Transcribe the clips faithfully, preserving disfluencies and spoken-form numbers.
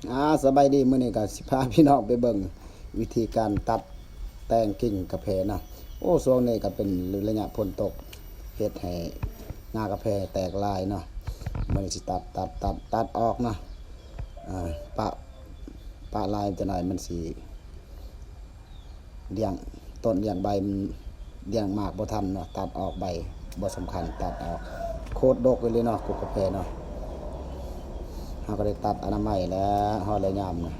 อ่า สบายดี มื้อนี้ก็สิพาพี่น้องไปเบิ่งวิธีการตัดแต่งกิ่งกาแฟเนาะ โอ้ ช่วงนี้ก็เป็นระยะฝนตก เฮ็ดให้งากาแฟแตกหลายเนาะ มื้อนี้สิตัด ตัด ตัด ตัดออกเนาะ อ่า ปะ ปะหลายจักหน่อยมันสิ เลี้ยงต้นเลี้ยงใบมันเลี้ยงหมากบ่ทันเนาะ ตัดออก ใบบ่สำคัญ ตัดออก โคตรดกเลยเนาะ กกกาแฟเนาะ เฮาก็ได้ตัดอนามัยแล้ว ฮอดแล้วยามนะ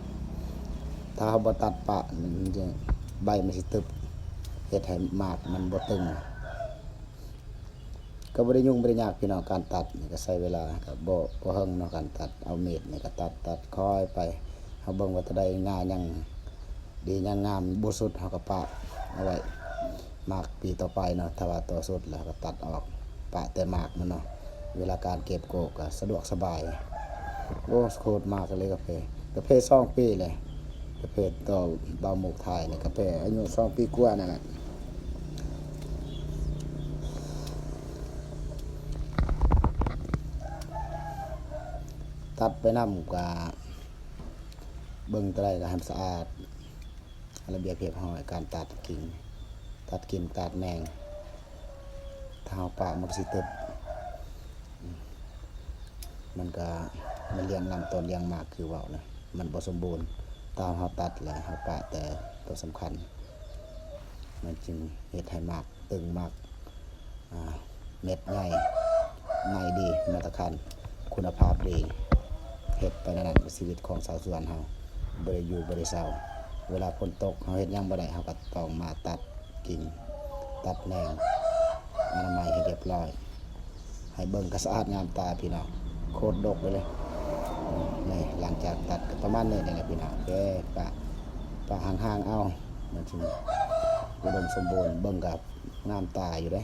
ถ้าเฮาบ่ตัดปะ มันจะ ใบมันสิตึบ เฮ็ดให้หมากมันบ่ตึง ก็บ่ได้ยุ่งบ่ได้ยากพี่น้อง การตัดนี่ก็ใช้เวลา ก็บ่ บ่เฮิงเนาะ การตัด เอามีดนี่ก็ตัด ตัดค่อยไป เฮาเบิ่งว่าตัวใดง่ายังดียังงามบ่สุด เฮาก็ปะเอาไว้ หมากปีต่อไปเนาะ ถ้าว่าโตสุดแล้วก็ตัดออก ปะแต่หมากมันเนาะ เวลาการเก็บโกกก็สะดวกสบาย โอ้ โคตรมากเลยกาแฟ กาแฟสองปีเลย กาแฟต่อบ่าวหมกถ่ายนี่ กาแฟอายุสองปีกว่านั่นแหละ ตัดไปนำก็เบิ่งตัวใดก็ให้มันสะอาด ระเบียบเรียบร้อย การตัดกิ่ง ตัดกิ่งตัดแหน่ง ถ้าเฮาปะมันก็สิตึบ มันก็ มันเลี้ยงลำต้นเลี้ยงหมากคือเว้านะ มันบ่สมบูรณ์ ถ้าเฮาตัดแล้วเฮาปะแต่ตัวสำคัญ มันจึงเฮ็ดให้หมากตึง หมาก อ่า เม็ดใหญ่ ในดี มาตรฐาน คุณภาพดี เฮ็ดไปนั่นแหละชีวิตของชาวสวนเฮา บ่ได้อยู่บ่ได้เซา เวลาฝนตกเฮาเฮ็ดหยังบ่ได้ เฮาก็ต้องมาตัดกิ่ง ตัดแหน่ง อนามัยให้เรียบร้อย ให้เบิ่งก็สะอาดงามตาพี่น้อง โคตรดกเลยเลย อืม นี่หลังจากตัดก็ประมาณนี้นี่แหละพี่น้อง โอเค ปะ ปะห่างๆเอา มันสิอุดมสมบูรณ์ เบิ่งก็งามตาอยู่เด้